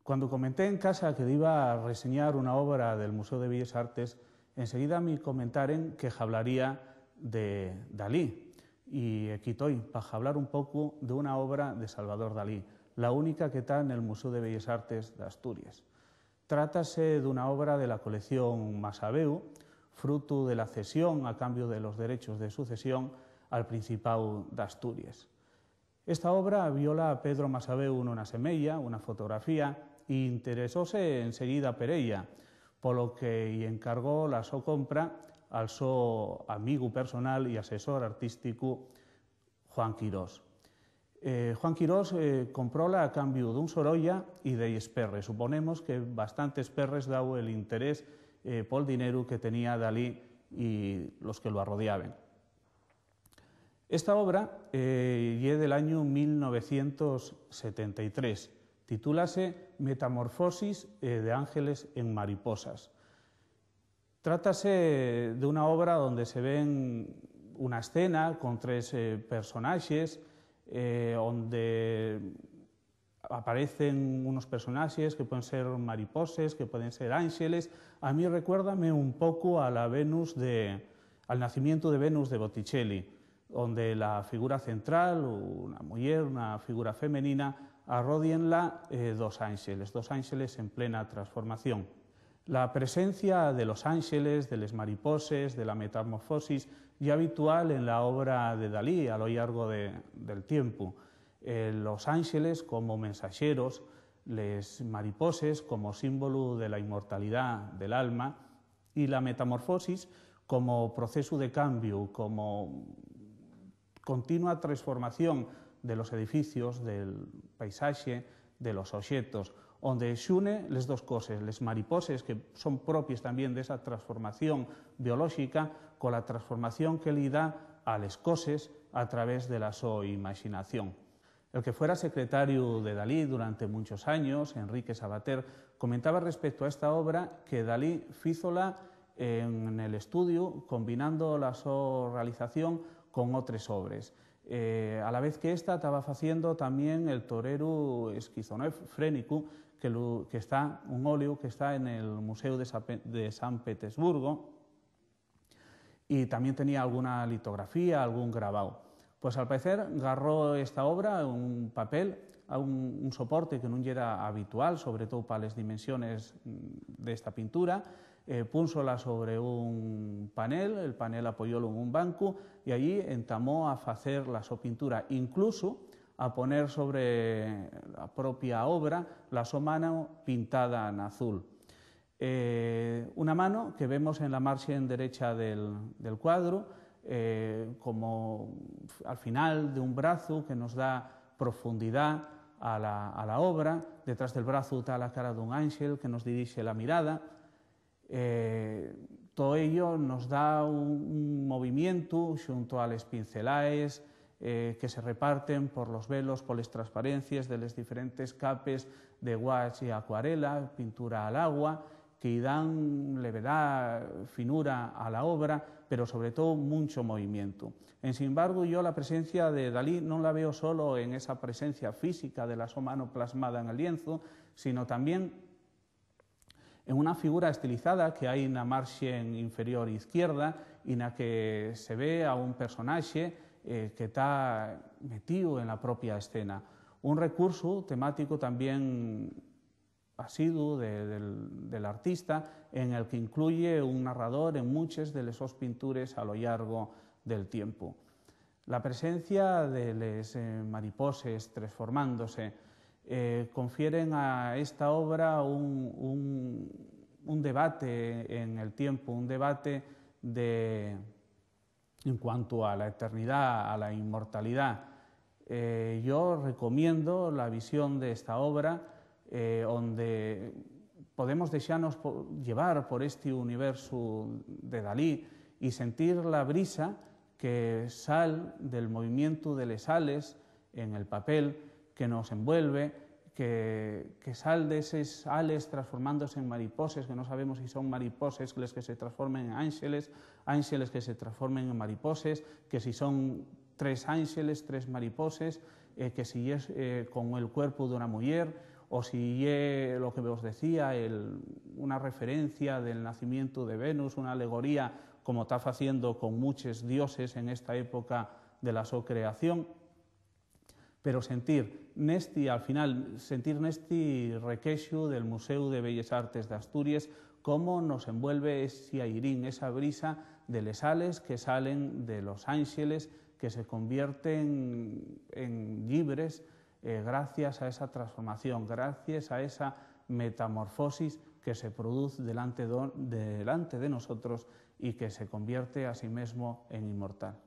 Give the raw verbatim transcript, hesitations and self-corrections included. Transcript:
Cuando comenté en casa que diba reseñar una obra del Museu de Belles Artes, enseguida me comentaren que hablaría de Dalí, y equí toi pa hablar un poco de una obra de Salvador Dalí, la única que ta nel Museu de Belles Artes d'Asturies. Trátase d'una obra de la colección Masaveu, frutu de la cesión a cambio de los derechos de sucesión al Principáu d'Asturies. Esta obra viola a Pedro Masaveu nuna semeya, una fotografía, y interesóse enseguida per ella, polo que-y encargó la so compra al so amigu personal y asesor artísticu, Juan Quirós. Eh, Juan Quirós, eh, compróla a cambiu d'un sorolla y delles perres. Suponemos que bastantes perres, dau el interés, eh, pol dineru que tenía Dalí y los que lo arrodiaben. Esta obra, eh, ye del añu mil novecientos setenta y tres. Titúlase Metamorfosis, eh, de ángeles en mariposas. Trátase d'una obra onde se ven una escena con tres, eh, personaxes, eh, onde aparecen unos personaxes que pueden ser mariposes, que pueden ser ánxeles. A mí recuérdame un poco a la Venus de, al nacimiento de Venus de Botticelli, onde la figura central, una muyer, una figura femenina, arródienla, eh, dos ánxeles, dos ánxeles en plena transformación. La presencia de los ánxeles, de les mariposes, de la metamorfosis, ye habitual en la obra de Dalí a lo llargo de, del tiempu. Eh, los ánxeles como mensaxeros, les mariposes como símbolu de la inmortalidá del alma, y la metamorfosis como procesu de cambiu, como continua transformación de los edificios, del paisaxe, de los oxetos, onde xune les dos coses, les mariposes, que son propies tamién d'esa transformación biolóxica, cola transformación que-y da a les coses a través de la so imaxinación. El que fuera secretariu de Dalí durante munchos años, Enrique Sabater, comentaba respecto a esta obra que Dalí fízola en el estudiu, combinando la so realización con otres obres. Eh, a la vez que esta, taba faciendo tamién El toreru esquizof-, frénicu, que lu-, que está, un óleu que está en el Museu de Sa-, de San Petersburgo, y tamién tenía alguna litografía, algún grabao. Pues, al paecer, garró esta obra, un papel, a un, un soporte que nun yera habitual, sobre too pa les dimensiones, mm, d'esta pintura, eh, púnsola sobre un panel, el panel apoyólu en un bancu, y allí entamó a facer la so pintura, incluso a poner sobre la propia obra la so mano pintada n'azul. Eh, una mano que vemos en la marxen derecha del, del cuadru, eh, como al final d'un brazu que nos da profundidá a la, a la obra. Detrás del brazu ta la cara d'un ánxel que nos dirixe la mirada. Eh, todo ello nos da un, un movimientu xunto a les pincelaes, eh, que se reparten por los velos, por les transparencies de les diferentes capes de guache y acuarela, pintura al agua, que-y dan levedá, finura a la obra, pero sobre too muncho movimientu. Ensin embargu, yo la presencia de Dalí non la veo solo en esa presencia física de la so mano plasmada en el llienzu, sino tamién en una figura estilizada que hai na marxen inferior izquierda y na que se ve a un personaxe, eh, que ta metíu en la propia escena. Un recursu temático tamién asiduo de, del, del artista, en el que incluye un narrador en munches de les sos pintures a lo llargo del tiempu. La presencia de les, eh, mariposes transformándose, eh, confieren a esta obra un, un, un debate en el tiempu, un debate de, en cuanto a la eternidá, a la inmortalidá. Eh, yo recomiendo la visión de esta obra, eh, onde podemos dexanos po-, llevar por esti universu de Dalí y sentir la brisa que sal del movimientu de les ales en el papel, que nos envuelve, que, que sal d'eses ales transformándose en mariposes, que no sabemos si son mariposes les que se transformen en ánxeles, ánxeles que se transformen en mariposes, que si son tres ánxeles, tres mariposes, eh, que si es, eh, con el cuerpu d'una muyer, o si ye lo que vos decía, el, una referencia del nacimiento de Venus, una alegoría, como ta faciendo con muchos dioses en esta época de la so creación. Pero sentir nesti, al final, sentir nesti requexu del Museu de Belles Artes d'Asturies, cómo nos envuelve esi airín, esa brisa de les ales que salen de los ánxeles, que se convierten en llibres, eh, gracias a esa transformación, gracias a esa metamorfosis que se produz delante do-, delante de nosotros y que se convierte a sí mesmo en inmortal.